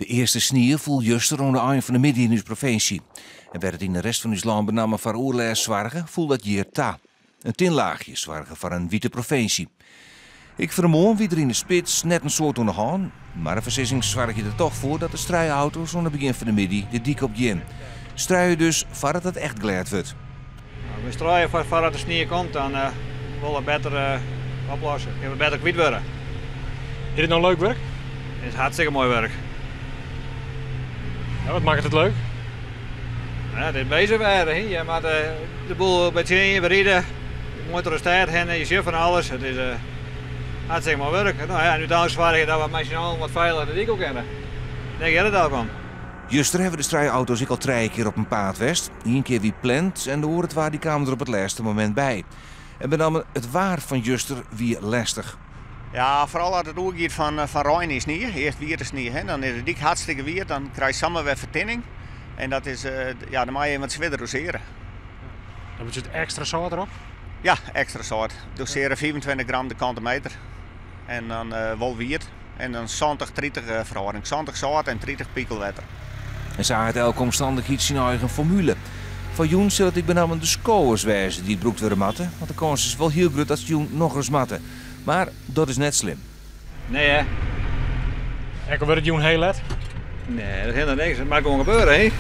De earste snie foel juster oan de ein fan de middei yn ús provinsje. En wêr't it yn de rest fan ús lân benammen foar oerlêst soarge, foel dat hjir ta. In tin laachje soarge foar in wiete provinsje. Ek fan 'e moarn wie der yn de spits net in soad oan de hân, mar de foarsizzings soargje der toch foar dat de struiauto's oan it begjin fan de middei de dyk op gean. Struie dus foardat it echt glêd wurdt. We struie foardat de snie komt, dan wolle we better oplosse. Kinne we better kwyt wurde. Is dit no leuk wurk? It is hartstikke moai wurk. Ja, wat makket it leuk? Ja, it is bezich wêze. Je moatte de boel betsjinje, beride. Je moatte troch de stêd hinne, je sjogge fan alles. It is hartstikke moai wurk. No ja, en úteinlik soargje dat we mei syn allen wat feilich de dyk op kinne. Dêr giet it ek om. Juster hawwe de struiauto's ek al trije kear op 'en paad west. Ien kear wie pland en de oare twa dy kamen der op it lêste momint by. En benammen it waar fan juster wie lestich. Ja, foaral as it oergiet fan rein yn snie. Earst wiete snie, hè, dan is de dyk hartstikke wiet, dan krijst samar wer fertinning. En dat is, ja, dan moatte je even wat swierder dosearje. Dan betsjut ekstra sâlt derop? Ja, ekstra sâlt. Dosearje 25 gram de kante meter. En dan wol wiet. En dan 70-30 ferhâlding. 70 sâlt en 30 pikelwetter. En sa hat elke omstannichheid syn eigen formule. Foar jûn sil it ek benammen de skowers wêze dy't brûkt wurde moatte, want de kâns is wol hiel grut dat se jûn nochris moatte. Mar dat is net slim. Nee, hè? Ek al wurdt it jûn hiel let? Nee, dat hinderet niks. It moat gewoan gebeure, hè?